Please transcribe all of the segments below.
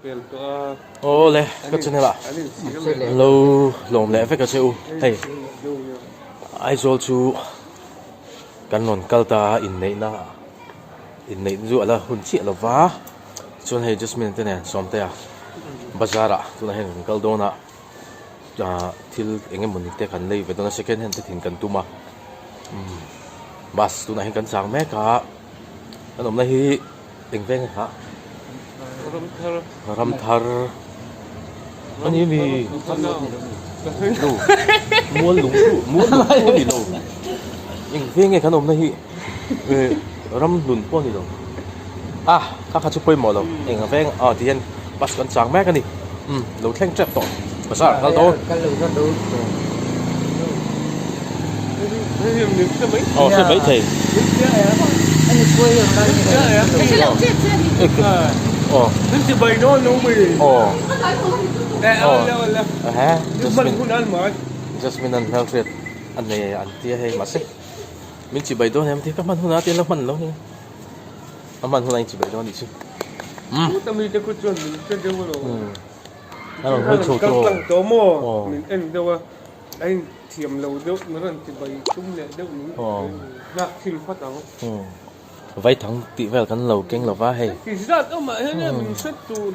Awle ka channel ah lo lawm leh vek a che u hei Aizawl chu kan rawn kal ta a inneihna inneih chu ala hun chiah lo va chuan hei Jasmine te nen Sawmtea bazar ah tunah hian kan kal dawn a ah thil eng emawni te kan lei ve dawn a second hand te thin kan tum a umm bus tunah hian kan chang mek a kan awmna hi. Eng veng a Ramthar. Ramthar. Ani mi. Lo. Mual lung chu mual lung pawh ni lo. Eng veng nge kan awmna hi ram hlun pawh ni lo. A kha kha chu pawimawh lo. Eng veng ah ti hian bus kan chang mek a ni. Umm lo thleng tep tawh. Bazar kal dawn. Aw hre mai thei. Jasmine an hmel hriat a nei an tia hei mahse min chibai dawn em ti ka hman hunah tia la hman lo hi a hman hunah in chibai dawn anih chu. A rawn hawi chho tawh. Kal tawh maw min en deuh a a in thiam lo deuh min rawn ti bai tum leh deuh min nghak thin phawt ang. Vaithang tih vel kan lo keng lo va hei. Ti zat awmah hian min hre tur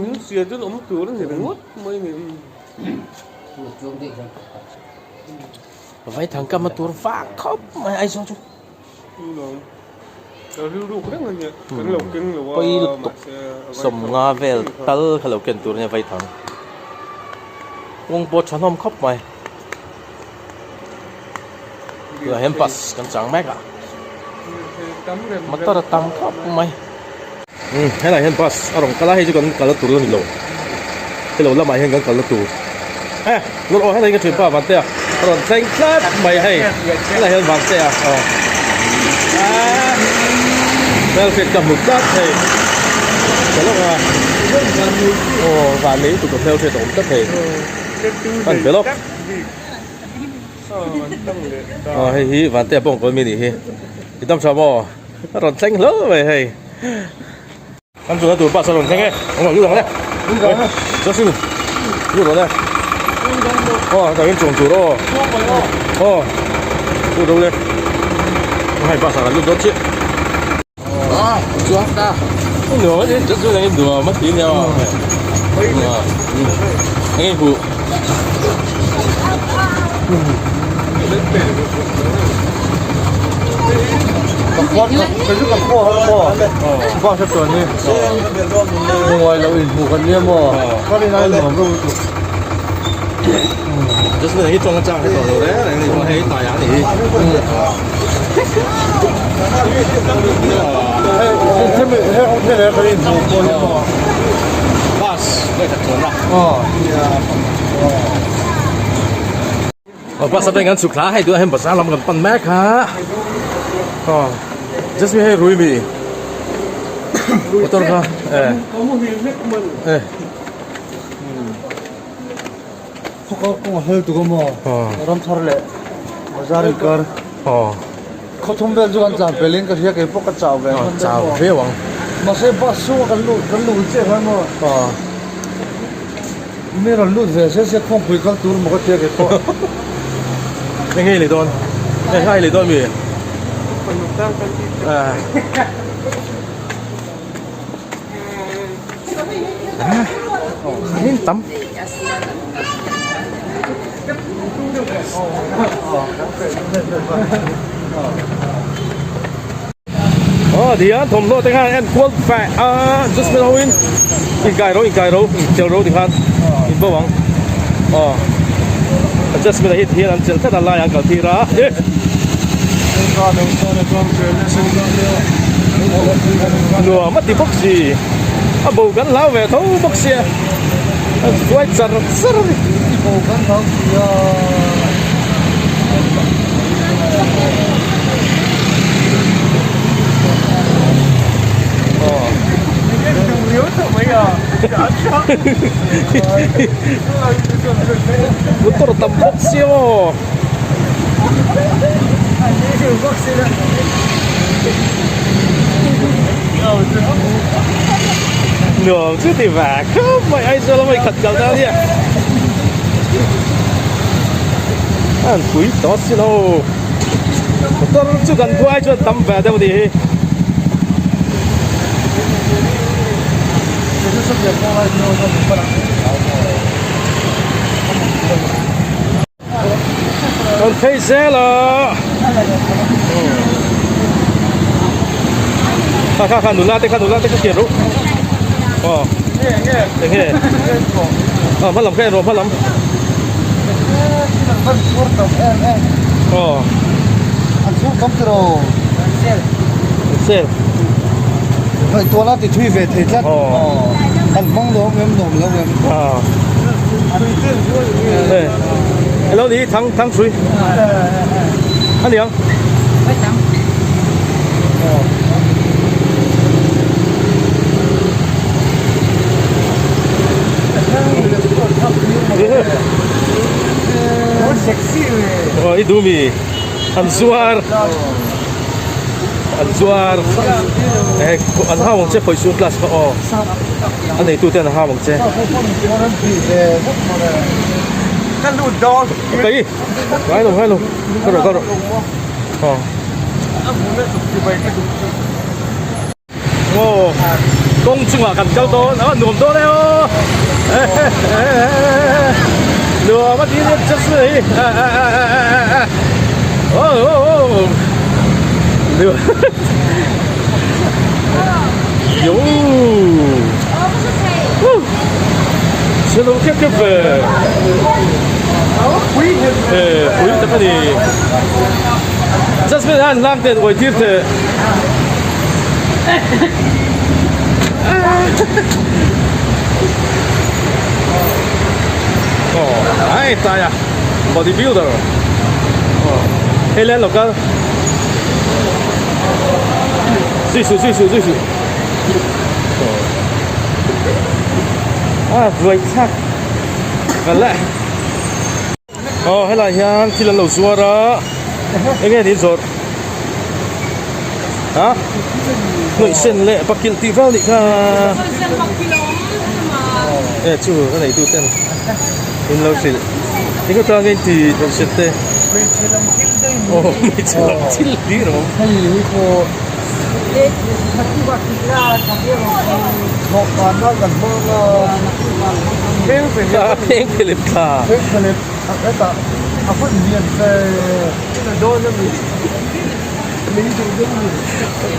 min hria chuan awm tur a ni ringawt mai ni. Vaithang kam a tur vak khawp mai Aizawl chu. Pawi lutuk sawmnga vel tal kha lo ken tur ania vaithang kawng pawh a thahnawm khawp mai tunah hian bus kan chang mek a motor a tam khawp mai umm helaiah hian bus a rawn kal a hei chu kan kalna tur a ni lo helo lamah hian kan kalna tur e lawr aw helai ka thianpa Vantea a rawn thleng tlat mai hei helai hian Vantea aw aaa hmelhriat ka hmu tlat hei ka lawk a aw van nei lutuk ka hmelhriat a awm tlat hei an be lawk aw hei hi Vantea pawh ang kawl mi a nih hi i dam tha maw a rawn thleng hlauh mai hei. Kan chuna tur bus a rawn thleng e. Ang lut ang le. Justin lut ang le. Aw ta in chuang tur aw. Aw. Lut ang le. Hai bus a kan lut dawn chiah. Ah, chuang ta. No, ni Justin ang in dua ma ti nia. Ang in hu. Bus atangin kan chhuk thla a hei tunah hian bazar lam kan pan mek a aw just mi hei rui mi motor kha eh eh Ramthar leh bazar inkar aw khawthum vel chu kan tlan pel in ka hria kei pawh ka chau ve aw chau viau ang mahse bus chhunga kan lut kan lut chiah khan maw aw Mi rawn lut ve se se khawngpui kal tur maw ka tia kei pawh. Eng nge lei dawn? Eng ngai lei dawn mi? Khanin tam. Aw ti hian thawmhnaw te khan en kual feh a just min ho in inkai ro inkai ro inchel ro ti khan in bo ang aw just min a hi ti hian an chelh tlat a lai an kal tir a e nuam a ti bawk si a bo kan hlau ve tho bawk sia a hruai char char a ni. Motor tam bawk sia maw. Nuam chu ti ve khawp mai Aizawl a mai khat kal ta nia. An pui tawh si lo. Motor chu kan khua ai chuan tam ve deuh ni hi. Kan phei zel a. Kha kha kha nula te kha nula te kha kian rawh. Aw. Eng nge? Aw hma lam kha en rawh hma lam. Aw. An chhung tam tiraw. Sel. Ngaihtuahna ti thui ve thei tlat. Aw. An hmang lo em nuam lo em. Aw. Hello ni thang thang thui. A niang. Aw i duh mi an zuar an zuar eh an hau ang che khawi chu class kha aw a neitu ten an hau ang che kai ngai lo ngai lo ka rawh ka rawh aw Aw kawng chungah kan kal dawn a nuam dawn e aw nuam a ti nia just hei aw aw aw yo chhelo kep kep ve pui tak a ni Jasmine an hlang ten uai tir teh. Oh, ai tai a bodybuilder. Oh, hei len lo kal. Zui su zui su zui su. Oh. Ah, ruai thak. Kal le. Aw helai hian thil an lo zuar a enge ni zawrh ha hnawih sen leh pakilh tih vel nih kha e chu a neitu ten in lo hrilh eng atang in ti hnawih sen te aw hmeichhe lam thil hlir a awm. Phengphehlep thla.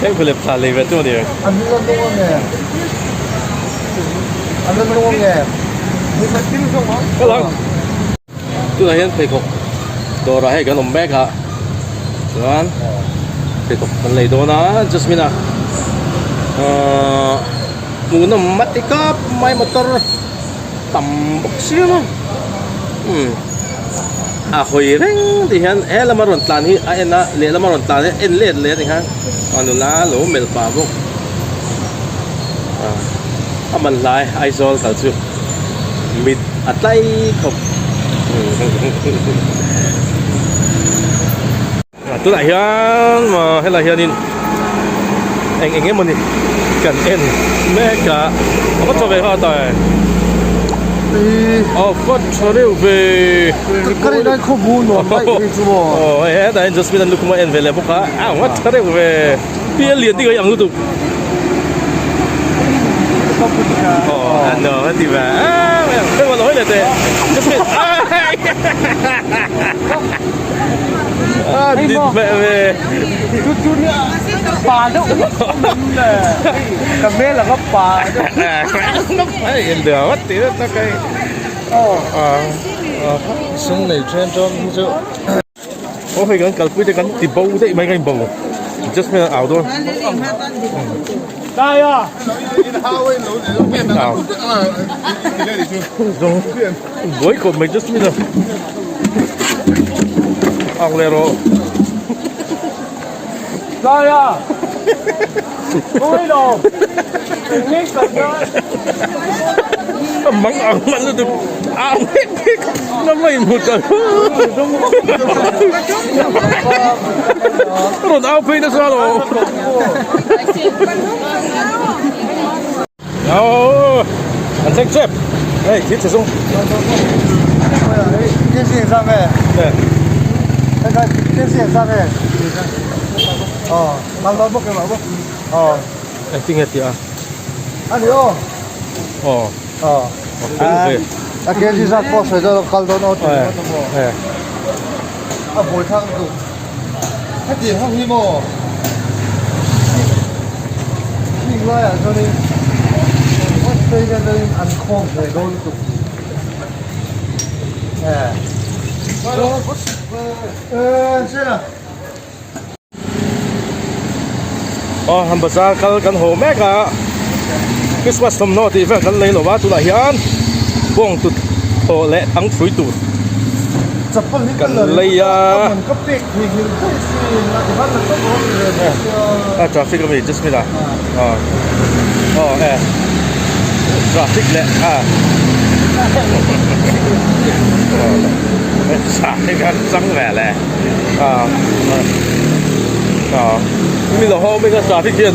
Phengphehlep thla lei ve chu a ni. Ka lang. Tunah hian pheikhawk dawrah hei kan awm mek a chuan pheikhawk kan lei dawn a Jasmine a ahh hmuhnawm a ti kap mai motor tam bawk sia maw umm a hawi reng ti hian he lama rawn tlan hi a en a lehlam a rawn tlan hi a en let leh a ti khan a nula lo melh pah bawk ah a man hlai Aizawl kal chu. Mit a tlai khawp. Tunah hian helai hianin eng eng emawni kan en mek a a va tha ve ha ta e a va tha reuh ve aw hei hetah hian Jasmine an lukhum a en ve leh bawk a a va tha reuh ve. Pial lian ding a ang lutuk. Oh, ano, hati ba? Ah, may wala hoy lete. Ah, dit mẹ về. Pa deuh ka hmel a ka pa deuh. Nó phải hiện được mất tí đó cái. Ờ. Sung nei then chuan hi chu. Aw hei kan kalpui te kan ti bo daih mai ka in bo just hmel au dawn au zawng buai khawp mai just hmel ang leh rawh A mang ang hman lutuk ang hek hek na mai hmu ta rawn au phei nasa lo. Aww an thleng tep hei thil che zawng. Engtinge tih a? Aw fel ve. Hetiang ho hi maw heng laiah chuanin Australia atangin an khawm ve dawn lutuk Aw han bazar kal kan haw mek a Christmas thawmhnaw tih vel kan lei lo a tunah hian bawng tut thaw leh ang thui tur kan lei a a traffic ami just minute a aw e traffic leh a traffic an chang ve le a a mi lo ho mi ka traffic hian.